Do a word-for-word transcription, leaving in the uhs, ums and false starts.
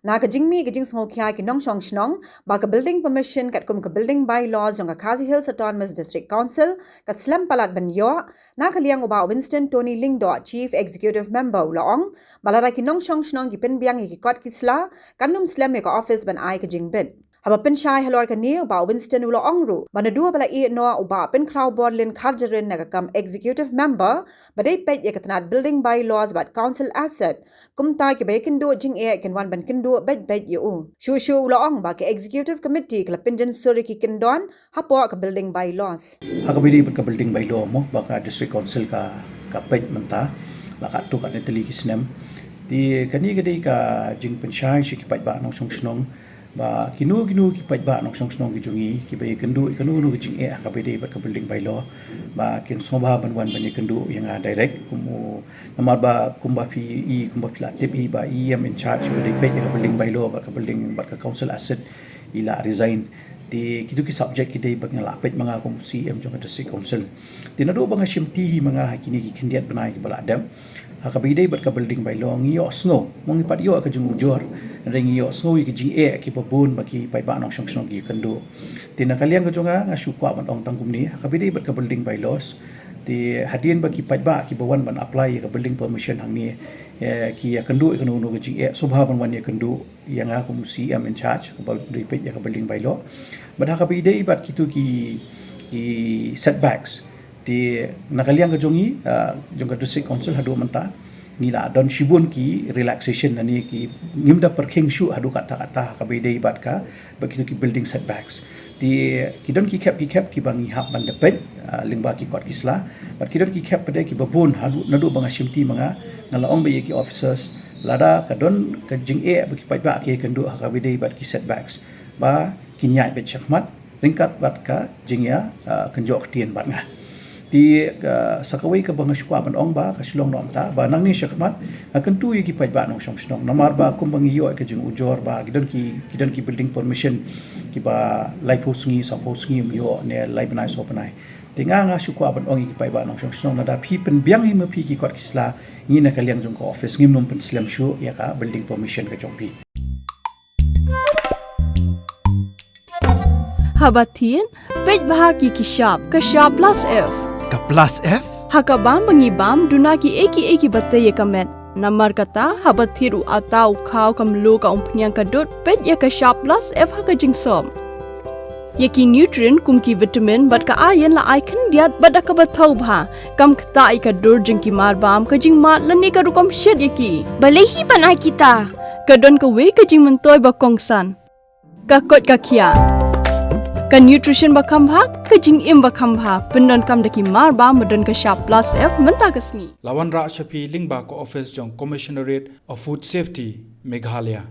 Na ka jingmih ka jingsngewkhia ki nongshong shnong ba ka building permission katkum ka building bylaws jong ka Khasi Hills Autonomous District Council ka slem palat ban ïoh, na ka liang u Bah Winston Tony Lyngdoh, Chief Executive Member, u la ong ba lada ki nongshong shnong ki pynbiang ïa ki kot ki sla, kan ym slem ïa ka office ban ai ka jingbit. Haba pynshai halor kane, u Bah Winston u la ong ruh ba naduh ba la ïeh noh u Bah Pynkhraw Borlin Kharjahrin na ka kam Executive Member ba dei peit ïa ka tnat building bylaws bad council asset, kumta kiba ïakynduh jingeh kin wan ban kynduh beit beit ïa u. Shuh shuh u la ong ba ka Executive Committee ka la pynjynsur ïa ki kyndon hapoh ka building bylaws. Ha kaba ïadei bad ka building bylaw mo, ba ka District Council ka, ka peit mynta la katto katne tylli ki snem. Te kane ka dei ka jingpynshai sha ki paidbah nongshong shnong ba kino kino ki paidbah nongshong shnong ki jong ngi kiba ïakynduh ïa kano kano ka jingeh ha kaba ïadei bad ka building bylaw ba kin sngewbha ban wan ban ïakynduh ïa nga direct, kum u, namar ba kumba phi i, kumba phi la tip hi ba i ïa in charge ba dei peit ïa ka building bylaw bad ka building bad ka council asset, i la resign. Te kito ki subject ki dei ba nga la peit ma nga kum C E M jong ka District Council. Te naduh ba nga shimti hi ma nga ha kine ki khyndiat bnai kiba la dep, ha kaba ïadei bad ka building bylaw ngi ïohsngew, mo, ngi pat ïoh ka jingujor, hynrei ngi ïohsngew ïa ka jingeh kiba bun ba ki paidbah nongshong shnong ki ïakynduh. Te na ka liang ka jong nga, nga shu kwah ban ong tang kumne, ha kaba ïadei bad ka building bylaws, te hadien ba ki paidbah kiba wan ban apply ïa ka building permission hangne, eh, ki ïakynduh ïa kano kano ka jingeh, sngewbha ban wan ïakynduh ïa nga kum C E M in charge kaba dei peit ïa ka building bylaw. Bad ha kaba ïadei bad kito ki, ki setbacks, te na ka liang ka jong ngi, ah, jong ka District Council haduh mynta ngi la don shibun ki relaxation, lane ki, ngim da pyrkhing shuh haduh katta katta ha kaba ïadei bad ka, bad kito ki building setbacks. Te ki don ki khep ki khep kiba ngi hap ban da peit, ah, lyngba ki kot ki sla. Bad ki don ki khep pat de kiba bun, haduh, naduh ba nga shimti ma nga, nga la ong beit ïa ki officers, lada ka don ka jingeh ba ki paidbah ki ïakynduh ha kaba ïadei bad ki setbacks, ba kin ïaid beit shakhmat ryngkat bad ka jingïa, ah, kynjoh ktien bad nga. Te, ah, sa kawei kaba nga shu kwah ban ong ba ka shu long noh mynta, ba nangne shakhmat nga kyntu ïa ki paidbah nongshong shnong, namar ba kumba ngi ïoh ka jingujor ba ki don ki, ki don ki building permission kiba laiphew sngi, sawphew sngi ym ïoh, ne lai bnai saw bnai. Te nga, nga shu kwah ban ong ïa ki paidbah nongshong shnong, lada phi pynbiang hi ma phi ki kot ki sla, ngi na ka liang jong ka office ngim nym pynslem shuh ïa ka building permission ka jong phi. Haba thied, peit bha ki, ki shap, ka shap plus F. Ka plus F? Ha ka bam ba ngi bam, duna kiei kiei kiba tei ïa ka met. Namar kata, haba thied u atta, u khaw, ka mluh, ka umphniang, ka dud, peit ïa ka shap plus F ha ka jingsop. Ïa ki nutrient kum ki vitamin bad ka iron la ai khyndiat bad da kaba thaw bha. Kam ktah ïa ka dur jong ki mar bam, ka jingmad lane ka rukom shet ïa ki. Balei hi ban ai kita? Ka don kawei ka jingmyntoi ba kongsan. Ka koit ka khiah. Ka nutrition ba kham bha, ka jingim ba kham bha. Pyndonkam da ki mar bam ba don ka shap plus F mynta ka sngi. La wanrah sha phi lyngba ka office jong Commissionerate of Food Safety, Meghalaya.